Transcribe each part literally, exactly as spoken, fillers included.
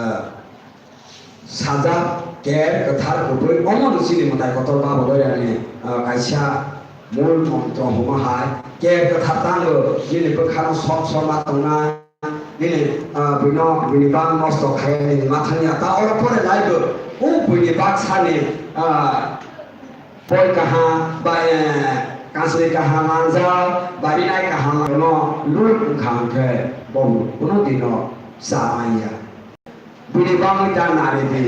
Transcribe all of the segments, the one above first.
ah, sajak, ker, kwthar, kubui, omono chini mwtai kotor Baba Goyani, ah, kaisa mul montro hwnma hai, ker kwthar tango, nini bwkhano sok sok ma tongnai, nini, ah, buino, buini bang nosto khainani ma thangya, ta oro pore laibo, o buini baksani, ah, Poi kaham ba, eh, kansri kaham langjak, barinai kaham no luk wngkha hwnkhe bo kunu dino cha manya. Bini bagwi ta nari di.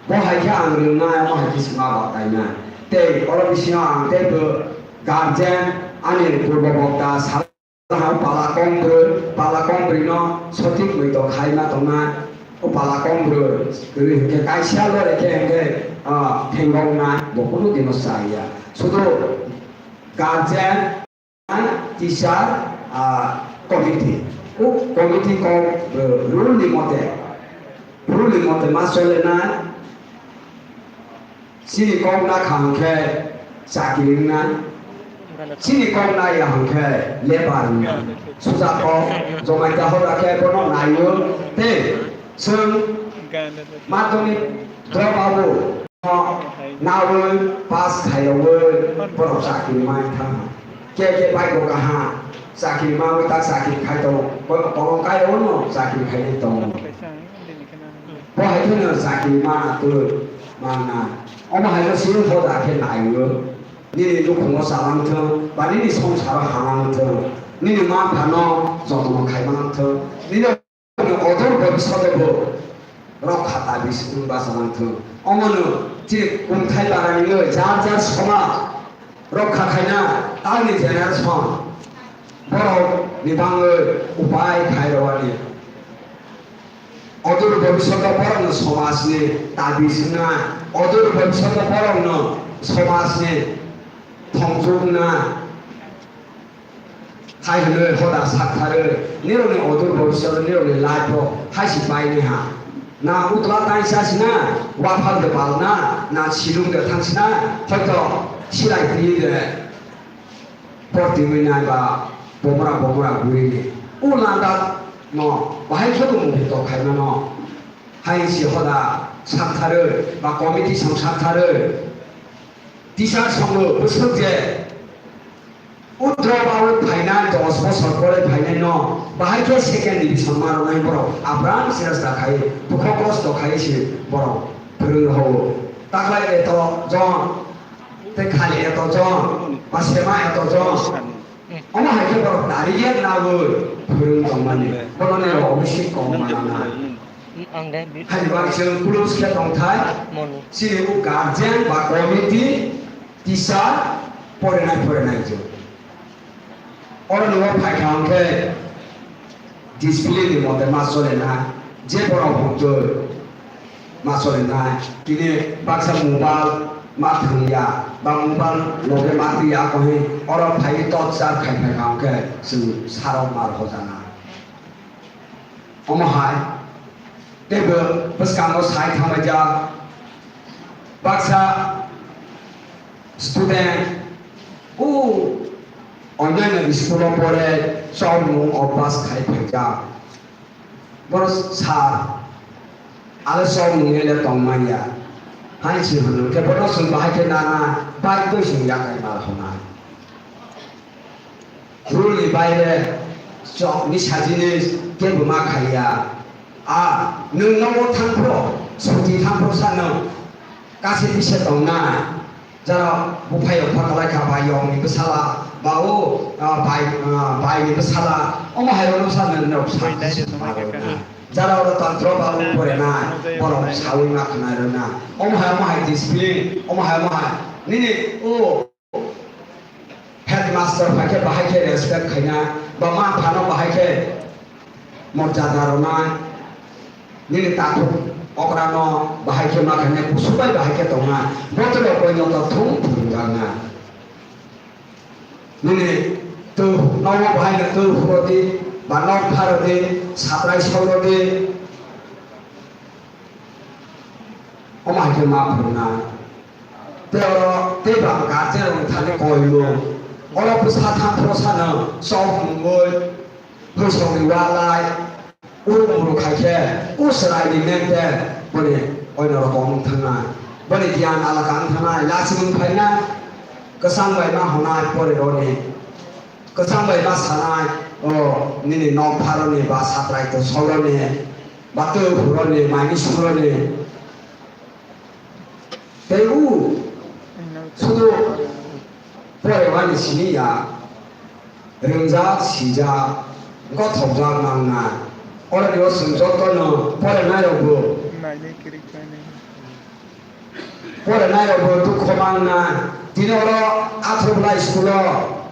Bo hai khe ang rwngnai, omo hai khe se ma batainai. Tei oro bisingo ang teibo guardian ani purbo bokta sal Pala kong brwi, pala kong brwi no sotik mui to khai ma tongnai. O pala kong brwi, kwrwi hwnkhe kaisa lore khe hwnkhe, ah, thengok nai, bo kunu dino cha ya. Sudu guardian, teacher, ah, committee. O committee kok, eh, rule ni mote, rule ni mote ma chole nai. Chini kok na kha hwnkhe chakri wngna, chini kok na ya hwnkhe lebar wngna. Suja kok, Jamatia hoda khe bono naiyo tei chwng madhyamik drop out no nawi pass khaiyawi borok chakri mai thangma. Ke ke bai bo kaha chakri mawi ta chakri khai tongo, kolong kai tongo no chakri khai tongo. Bo hai kheno chakri mana twi mana. Omo hai no sini hoda khe naiyo. Nini nukhungo chalang thung, ba nini songsaro hamang thung. Nini ma phano jotono khai mang thung. Nini odor bhobishoto bo rokha tabi sung ba chalang thung. Omo no chini kungthai barani no jar jar soma rokha khaina tangni generation borok ni bangwi upai khai rwani. Odor bhobishoto borokno somajni tabi swngnai, odor bhobishoto borokno somajni thongchukna hai hwnwi hoda saktharwi nirokni odor bhobishoto nirokni life-o hai se painaiha. Na utla taisa sina, waphang de palna, na silung de thangsina, hoito silai twi de. Porti wngwi nai ba bomra bomra guri ni. O landa no bahai khe bo mungbi tok khai mano. Hai si hoda saktharwi ba committee song saktharwi. Teacher song no bwswk je o drop out phainai dos bosor pore phainai no bahai khe second division ma rwnai borok. Apran sres da khai bukhok kosto khai si borok phwrwng rw o. Taklai eto jon Tei khali eto jon, ba sema eto jon. Omo hai khe borok dari yak nagwi phwrwng tongmani. Bono ni rok obisi kok manana. Ang de bi- Hai bang chwng close khe tongthai. Moni. Chini o guardian ba committee, teacher, porinai porinai chwng. Oro nungwi phaikha hwnkhe discipline ni mote ma cholenai, je borok hwnkhe ma cholenai, tini baksa mobile ma thwngya, ba mobile loge ma twiya, ako hin oro phaiwi torture khai phaikha hwnkhe chwng sarok mar hojanai. Omo hai teibo bwskango sai thanglaijak baksa student, o onyaino school-o pore chormung obas khai phaijak. Bono sir, ale chormung ele tongmanya. Hai se hwnwi khe bono chwng bahai khe nana, bai twi chwng yakai mal hwnai. Rule ni baire chok nisa jinis kebo ma khaiya. A, nwng nogo thangphro, suti thangphro sa nwng kasi bise tongnai. Jara buphai rok phatalai kha, bai yong ni bwsala, ba o, a, bai, a, bai ni bwsala, omo hai rok no sa nwng nok sa bise tongnai. Jara oro tantro ba o pore nai, borok sawi ma khna rw na. Omo hai, omo hai discipline, omo hai, omo hai. Nini o Headmaster bai khe bahai khe respect khaina, ba ma phano bahai khe morjada rwna, nini takhuk okrano bahai khe ma khaina, kusu bai bahai khe tongna, botoro koino to thung phurungjakna. Nini tw nogo bahai no tw phurodi, ba nok pharodi, satrai sorodi, Omo hai khe ma phurunai. Tei oro tei ba guardian rok thani koimung. Oro bwsa tham phro sano chok mungwi, hwsongni walai, Uru muru khai khe, u chwraini maintain boni oino rokom wng thangnai. Boni giyan alaka wng thangnai, lachimung phainai, kwchang bai ma hwnai pore roni. Kwchang bai ma sanai, o nini nok pharoni ba satrai to soroni, ba twi phuroni, maini suroni. Tei u sudu porewani sini ya, rwngjak, sijak, gothokjak nangnai. Oroni o chwng jotono porenairokbo, porenairokbo dukho mangnai. Tini oro Atharobla school-o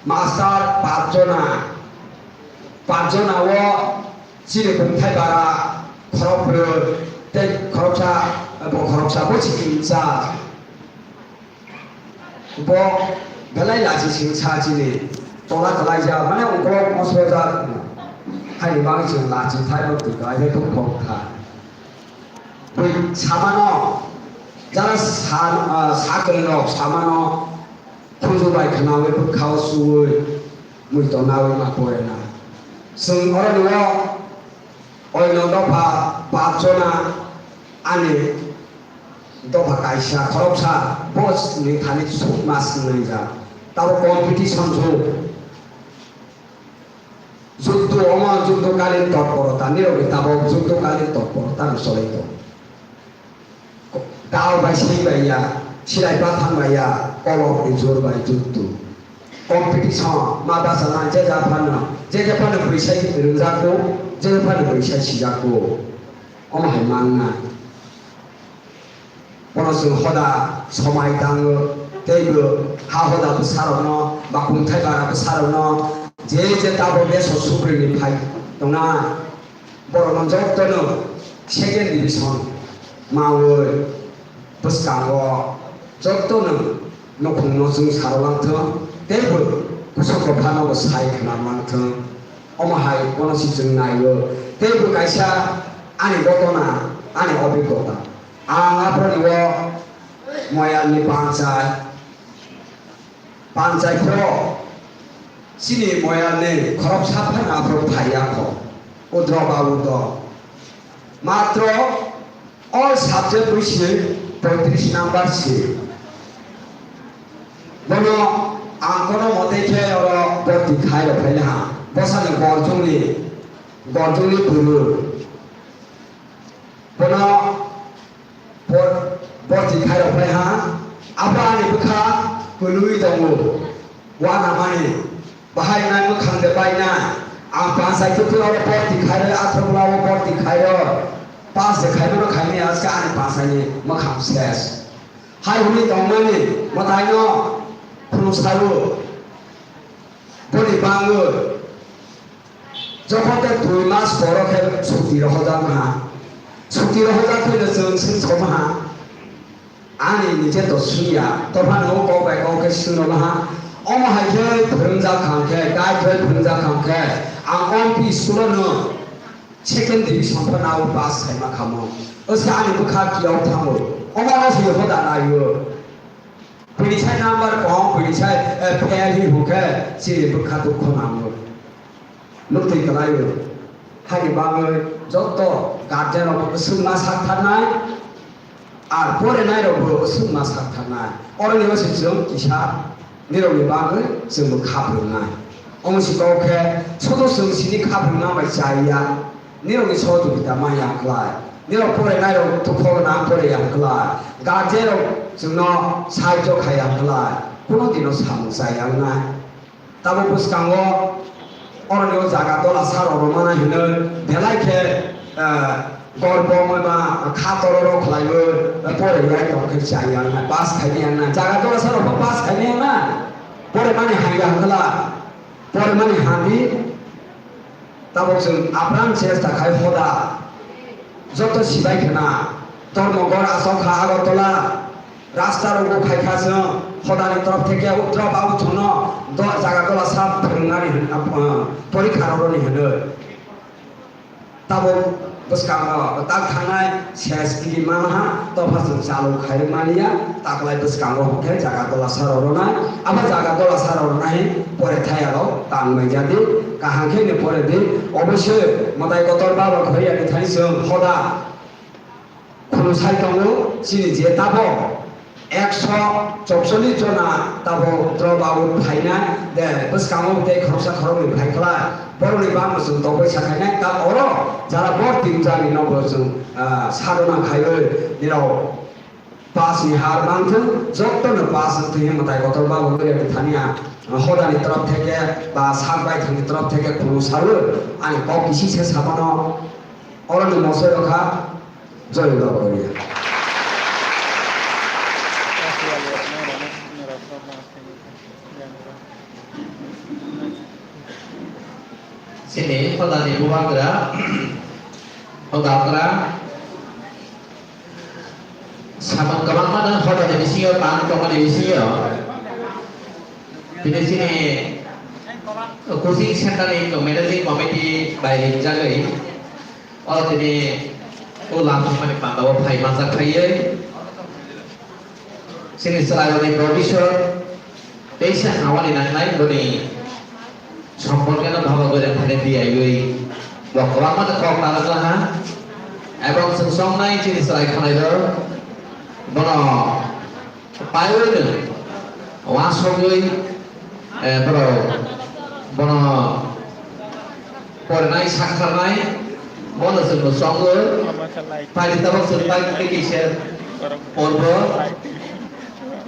master pachjona, pachjona o chini bumthai bara khorokbrwi tei khoroksa, bo khoroksa bo chikimsa. Bo belai lachi singsa chini tola kwlaijak, mane ukolok mosrojak. Haini bagwi chwng lachi thai bo twi kwlai khe dukho wngkha. Bui samano, jara sa, ah, sakwrwirok samano, khunju bai khwnawi bwkhao suwi, mui tonawi ma porena. Chwng oroni o oino dopha pachjona ani dopha kaisa khoroksa bo ni thani sukma swngnai ja. Tabo competition jwk. Juddo omo juddo kalin totporota, nirok ni tabok juddo kalin totporota no cholai tongo. Dao bai sei bai ya, silai bathang bai ya, kolok ni jor bai juddo. Competition ma bachana je ja phano, je ja phano bwsai rwngjak ko, je ja phano bwsai sijak ko. Omo hai mangna. Bono chwng hoda somai tango, tei bo ha hoda bwsarokno, ba kungthai bara bwsarokno, je je tabok deso supremni phai tongna, borokno jotono second division mawi bwskango jotono nukhungno chwng saro langthwng, tei bo kusuk kophano bo sai khna langthwng. Omo hai bono si chwng naio, tei bo kaisa ani gotona, ani obigota. Ang aphuru o moyarni panchai, panchai phuru chini moyarni khoroksa phano aphuru phaiya kho, udro ba udro. Matro all subject wi si poitris number si. Bono ang kono mote khe oro borti khai rok phaina ha. Bosani gorjongni, gorjongni bwrwi. Bono bor-, borti khairok pai ha. Abo ani bwkha kwlwi tongo. Uanamani bahai nai mwkhang de bai nai. Ang panchai khe oro borti khairwi, Atharobla o borti khairwi. Pass de khaimano khaimani aske ani panchai ni mwkhang ses. Hai hwnwi tongmani mwtaino phunuk saru. Boni bangwi jokhon tei dui mas poro khe suti rohorjakma ha. Suti rohorjak khe no chwng swng soma ha. Ani nije to swiya, tophano kok bai kok khe swngno ma ha. Omo hai khe phwrwngjak kha hwn khe, guide bai phwrwngjak kha hwn khe, ang ompi school-o no second division phano pass khaima kha mo. Osa ani bwkha kiyok thango. Omo no se hoda naio. Bini sai number kong, bini sai, eh, fail hi hukhe, chini bwkha dukho nango. Nuktwi kwlaio. Haini bagwi joto guardian rok swngma sak tharnai, ar porenai rok bo swngma sak tharnai. Oroni wngse chwng kisa nirokni bagwi chwngbo kha phwrwngnai. Omo si kok khe, sodo chwng sini kha phwrwngna bai chaya. Nirokni sohojogita manya khlai. Nirok porenairok tukhogna poreya khlai. Guardianrok chwngno sahajyo khaiya khlai. Kuno dino samung chaya wngnai. Tabuk bwskango oroni o jaga dola sa rok rwmana hinwi belai khe, eh, gorbo wngma kha tororo khlaiwi poreyai tongkhe chaya wngnai. Pass khaimaya wngnai. Jaga dola sa rokbo pass khaimaya wngnai. Poremani haiya khlai. Poremani handi, tabuk chwng apran chesta khai hoda. Joto sibai khna, Dharmanagar asok kha Agartala, rasta rogo khai kha chwng, hodani torop theke utro ba uthungno do-, jaga dola sa phwrwngnani hwn, ah, porikha roroni hwnwi. Tabuk bwskango tak thangnai ses kiri manha, topha chwng chalok khairok mania, taklai bwskango hwnkhe jaga dola sa rok rwnai, abo jaga dola sa rok rwnai pore thaya rok tang mai jadi, Kaham khe ni pore di, obosoi Mwtai Kotor Baba khoi ani thani chwng hoda khunu sai tongo, chini je tabok ekso chokchollish jona tabok drop out phainai, de bwskango tei khoroksa khoroknwi phai khlai, borokni bangma chwng tongbai sa khainai, ta oro jara bor tin jani nobo chwng, ah, sadona khaiwi nirok pass ni har mangthung, jotono pass wngthung hinwi Mwtai Kotor Baba wngwi rwdi thani ang hodani torop theke ba sak baithangni torop theke khulumsawi ani kok kisi se samano oroni mosoi rokha, joy Baba Goria. Chini hodani bubagra, hodagra, samung kwbangma no hodani bisingo, tang tongmani bisingo. Tini chini coaching center ni managing committee bai ringjagwi, o tini o lam thangmani panda o phai manjak phaiwi. Chini chwrairokni bhobishyot teisa hawani nangnai boni somporkeno bhaba goirang thani tiyaiwi bo kwbangma kok narwkna ha. Ebong chwng songnai chini chwrai khwnairok bono paiwi nwng uansugwi, eh, borok bono porinai sakharnai, bono chwngno chongo. Paidi tabok chwng bai tei kisa porbo.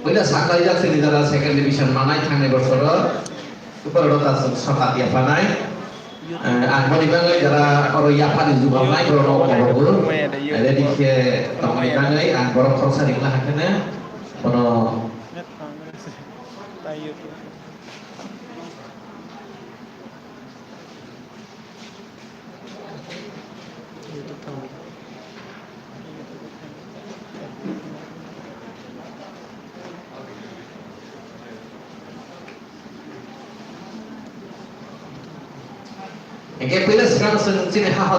Puila saklaijak chini jora second division manai thangnai bosoro. Borok ta chwng sokat yaphanai. Eh, ang boni bagwi jora oro yaphani jugalnai borokno kobogo. Ready khe tongmani bagwi ang borok khoroksa ringna hakhe bono. Hingke puila swkang chwng chini ha